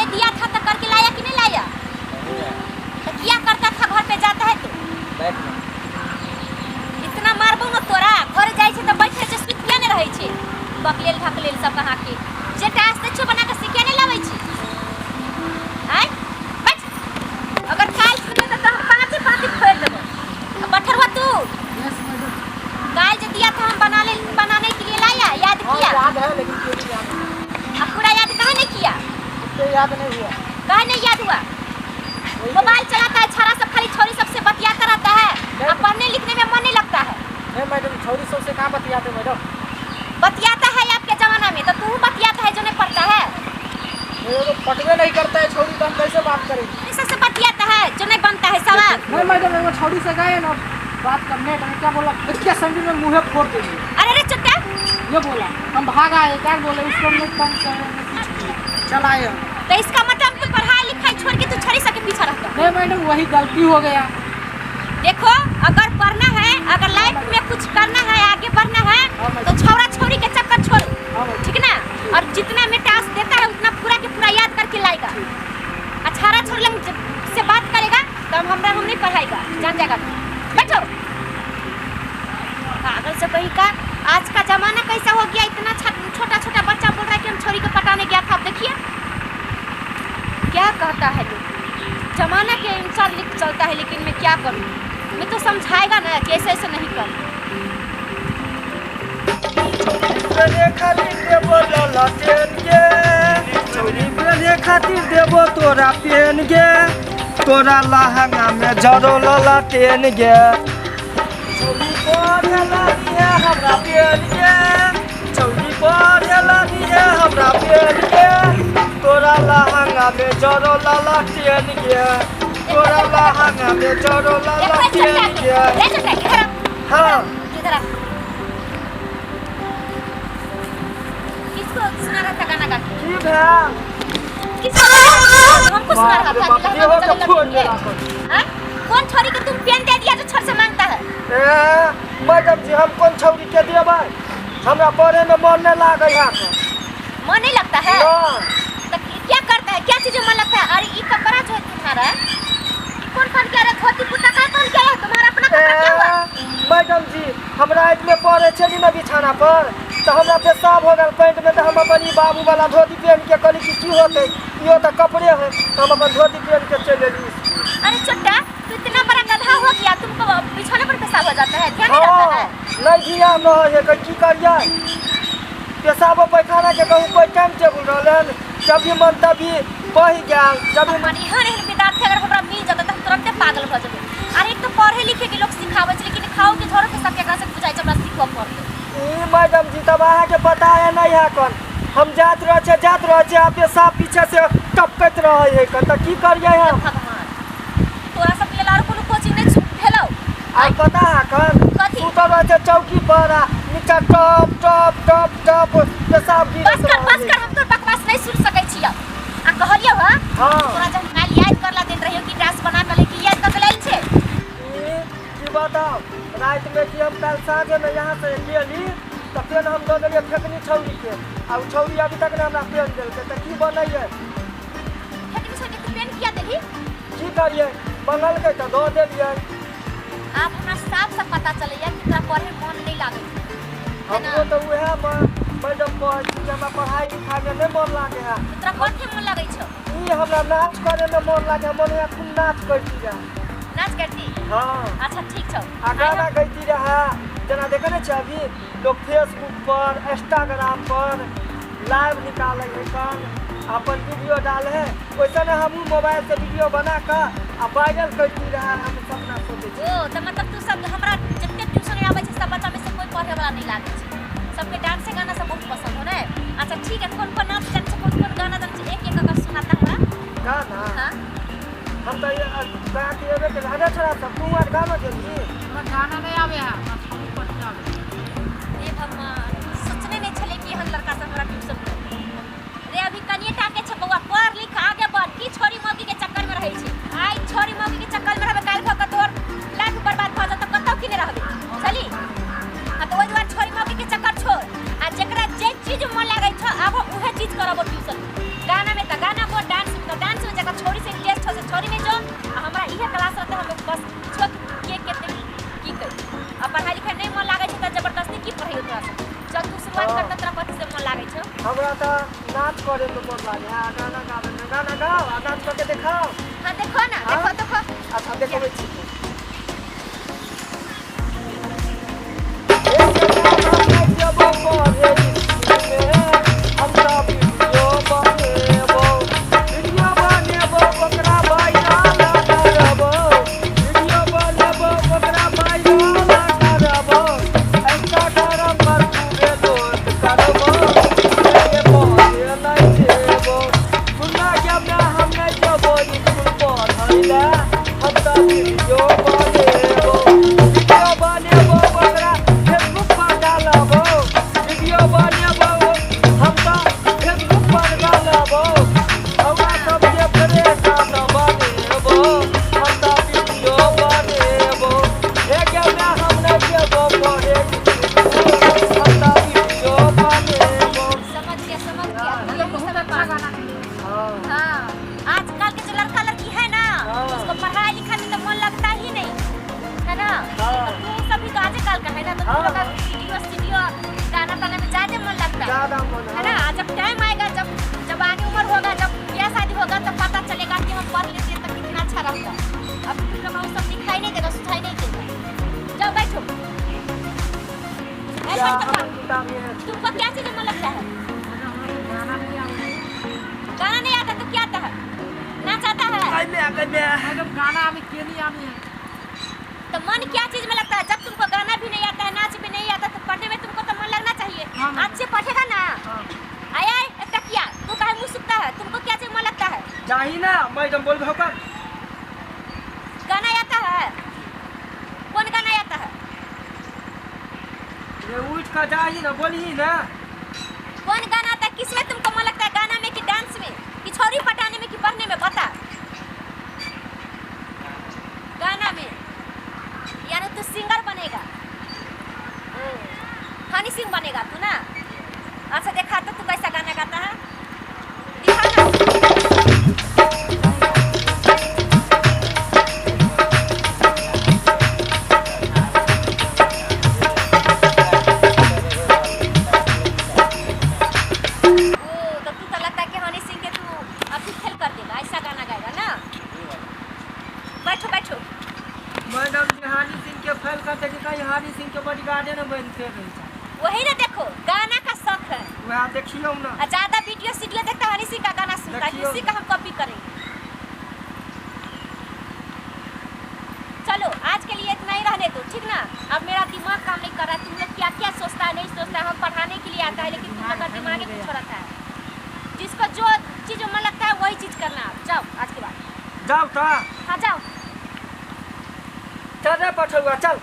लिए दिया था तो करके लाया कि नहीं लाया? तो क्या करता था घर पे जाता है तू? बैठ ना। इतना मारबो न तोरा, घर जाइ छै त बैठे छै, सुत किया ने रहै छै? बकलेल ढकलेल सब कहाँ के जे टास्क दै छौ बना के से किया नहीं लाबै छी? आँय बैठ। अगर काल्हि सुनबै तऽ हम पाँचे पाँचे फोड़ि देबो। आ बठरुआ तू यस मैडम। काल जो दिया था हम बनाने बनाने के लिए लाया, याद हाँ किया? याद है, लेकिन फिर भी याद नहीं। अब पूरा याद काहे नहीं किया? उतने याद नहीं हुआ। काहे नहीं याद हुआ? वही तो। मोबाइल चलाता है छाड़ा सब, खाली छोरी सबसे बतियाता रहता है। अब पढ़ने लिखने में मन नहीं लगता है। नहीं मैडम, छोरी सबसे कहाँ बतियाते मैडम? बतियाता है आपके जमाना में, तो तू बतियाता है जो नहीं पढ़ता है। मेरे को पटवे नहीं करता है छोरी, तो हम कैसे बात करेंगे? इस सबसे बतियाता है जो नहीं बनता है सवाल। नहीं मैडम, एगो छोरी से गए ना बात करने, तो क्या बोला, क्या समझी में मुँह फोड़ देंगे। अरे अरे चुट्टा, ये बोला, हम भाग आए। क्या बोले उसको, हम लोग तंग कर कुछ किए, चलाए हम। तो इसका मतलब तू पढ़ाई लिखाई छोड़ के तू छोरी सबके पीछे रहता। नहीं मैडम, वही गलती हो गया। देखो, अगर पढ़ना है, अगर लाइफ में कुछ करना है, आगे बढ़ना है, हाँ मैडम। तो छोरा छोरी के चक्कर छोड़ो, हाँ मैडम। ठीक ना? और जितना में टास्क देता है उतना पूरा के पूरा याद करके लाएगा। अठारह छोड़ लंग से बात करेगा तो हम हमरा हम नहीं पढ़ाएगा, जान जाएगा तू। बैठो पागल से कहीं का। आज का जमाना कैसा हो गया, इतना छोटा छोटा बच्चा बोल रहा है कि हम छोरी को पटाने गया था। अब देखिए क्या कहता है लोग, जमाना के अनुसार लिख चलता है, लेकिन मैं क्या करूँ, मैं तो समझाएगा ना कि ऐसे ऐसे नहीं कर। पेन्हे खातिर देबो लला पेन गे, छौरी पेन्हे खातिर देबो तोरा पेन गे, तोरा लहंगा में जरो लला टेन गे, छौरी पढ़ेला दिहे हमरा पेन गे, छौरी पढ़ेला दिहे हमरा पेन गे, तोरा लहंगा में जरो लला टेन गे, तोरा लहंगा में जरो लला देखो टेन चट्टा गे। ले चट्टा, इधर आ। हाँ। इधर आ। किसको सुना रहा था गाना गा के? की भेल? किसको? हमको सुना रहा था बाप कि रे लहंगा बाप, में देहो के चले फोड़ लड़की है। देलक। हाँ? कौन छोरी के तुम पेन दे दिया जो छोर से मांगता है? ए मैडम जी, हम कोन छौरी के देबै? हमरा पढ़े में मन नहीं लागै है। मन नहीं लगता है? ना। तो क्या करता है, क्या चीज में मन लगता है? अरे ये कपड़ा जो है तुम्हारा, ये कौन पहन के आ रहा है? धोती कुर्ता का पहन के आया है? तुम्हारा अपना कपड़ा क्या हुआ? ए, मैडम जी, हम रात में पढ़े छली ना बिछाना पर, तो हमरा पेशाब हो गेल पैंट में, तो हम अपन ई बाबू वाला धोती पहन के कहली कि की होतै, इहो तऽ कपड़े है, तो हम अपन धोती पहन के चलि एली स्कूल। अरे चुट्टा, तू इतना बड़ा गधा हो गया, तुमको बिछौने पर पेशाब हो जाता है, ध्यान नहीं रहता हाँ है? नहीं ध्यान रहै है, कहीं की करियै, पेशाबो पैखाना के कहूँ कोई टाइम टेबुल रहलै हन, जब भी मन तभी बहि गेल, जब भी मन। एहन एहन विद्यार्थी अगर हमरा मिल जाता तऽ हम तुरंते पागल भऽ जेबै। अरे एक तऽ पढ़े लिखे के लोग सिखाबै छै, लेकिन खाओ के झोरो के सब केकरा से बुझाइ छै हमरा सिखबऽ पड़तै। ई मैडम जी, तब अहाँके पता है नहीं है कन, हम जात रहै छियै, जात रहै छियै, आ पेशाब पीछे से टपकैत रहै है कन, तऽ की करियै हम? भगवान, तोरा सबके लेल आरो कोनो कोचिंग नहि भेलौ? आ पता है कन, कथी? सुतल रहै छै चौकी पर आ नीचा टप टप टप टप पेशाब बस गिरैत कर, बस रहै। कर, हम तोर बकवास नहीं सुन सकै छियौ। आ कहलियौ हँ, हाँ। तोरा जब काल्हि याद करला देन रहियौ कि टास्क बना के लेके याद कर के लायल छै? ई की बताउ, रातिमे कि हम काल्हि साँझमे यहाँ से गेली तऽ पेन हम दऽ देलियै फेकनी छौरी के, आ ओ छौरी अभी तक नहि हमरा पेन देलकै, तऽ की बनैयै? फेकनी छौरी के तू पेन किया देलही? की करियै, मंगलकै तऽ दऽ देलियै। आब हमरा साफ साफ पता चलैया कि तोरा पढ़े में मन नहीं लागै है ना? हमरो तऽ उएह मैडम कहै छी कि हमरा पढ़ाइ लिखाइमे नहि मन लागै है। तऽ तोरा कथी मन लागै छौ? ई हमरा नाच करैमे मन लागै है, मन होइए खूब नाच करती रहए। नाच करती? हाँ। अच्छा ठीक छौ। आ गाना गैती रहए, जेना देखै नहि छै अभी लोक फेसबुक पर इंस्टाग्राम पर लाइव निकालै है कन, अपन वीडियो डालै है, वैसे ने हमहूँ मोबाइल से वीडियो बना कऽ आ वायरल करती रहए, हम सपना सोचै छी। ओ तऽ मतलब तू सब हमरा जते ट्यूशन आबै छै सब बच्चा में से कोई पढ़े वाला नहीं लागै छै, सबके डांस गाना सब बहुत पसंद हो ने? अच्छा ठीक है, कौन कौन नाच जानै छै, कौन कौन गाना जानै छै, एक एक अगर सुनाता हमरा। गाना? हाँ। हम तऽ गा के एबे के गाना छोड़ा सब, तू आर गाना गेलही? हमरा गाना नहीं आवे है, हमरा छोरी पढ़े आवे। हे भगवान, सोचने नहीं छले कि एहन लड़का सब हमरा ट्यूशन में। रे अभी कनिए टा के छै बौआ, पढ़ लिख आगे बढ़, की छोरी मौगी के चक्कर में रहै छै? आइ छोरी मौगी के चक्कर में रहबे, काल्हि भऽ के तोहर लाइफ बर्बाद भऽ जेतौ, कतौ की नहि रहबे, बुझली? आ तऽ ओहि दुआरे छोरी मौगी के चक्कर छोड़, आ जेकरा जे चीज मन लागै छौ आब हम उहे चीज करबो ट्यूशन। गाना में तऽ गाना बोल, डांस में जगह छोरी से इंटरेस्ट हो से छोरी में जो आ हमरा इहे क्लास रहते हम बस छोट के केते की करी। आ पढ़ाई लिखाई नहीं मन लागै छै त जबरदस्ती की पढ़ाई तोरा से। चल तू शुरुआत कर त तोरा कथी से मन लागै छौ? हमरा त नाच करे में मन लागे है, गाना गावे में। गाना गाओ आ नाच करके देखाओ। हां देखो ना, देखो देखो। अच्छा देखबै छी। तुमको क्या चीज मन लगता है? गाना नहीं आता तो क्या आता है? नाच आता है? गाना हमें क्यों नहीं आनी है? तो मन क्या चीज में लगता है? जब तुमको गाना भी नहीं आता है, नाच भी नहीं आता, तो पढ़ने में तुमको तो मन लगना चाहिए। अच्छे पढ़ेगा ना। आया तकिया तू काहे मुँह सुखता है? तुमको क्या चीज मन लगता है? जाही ना मैडम बोल भोकर। गाना आता है? कौन गाना आता है? रे उठ का जाही ना बोली ना। कौन गाना आता है? किसमें तुमको मन लगता है? गाना में कि डांस में कि छोरी पटाने में कि पढ़ने में? बता। गाना में यानी तू सिंगर बनेगा, हनी सिंह बनेगा तू ना? अच्छा देखा तो तू कैसा गाना गाता है, दिखा ना। ओ तो तू तो लगता है कि हनी सिंह के तू अभी खेल कर देगा, ऐसा गाना गाएगा ना। बैठो बैठो। मैडम जी हनी सिंह के फेल कर दे कहीं हनी सिंह के बॉडीगार्ड न बनते रही। वही ना देखो, गाना का शौक है। वह देखियो ना, ज्यादा वीडियो सीडियो देखता है, हनी सिंह का गाना सुनता है, उसी का हम कॉपी करेंगे। चलो आज के लिए इतना ही रहने दो, ठीक ना? अब मेरा दिमाग काम नहीं कर रहा है। तुम लोग क्या क्या सोचता है नहीं सोचता है, हम पढ़ाने के लिए आता है लेकिन तुम लोग का दिमाग ही कुछ रहता है। जिसको जो चीज मन लगता है वही चीज करना। आप जाओ आज के बाद जाओ। हाँ जाओ। चल रे पठुआ चल।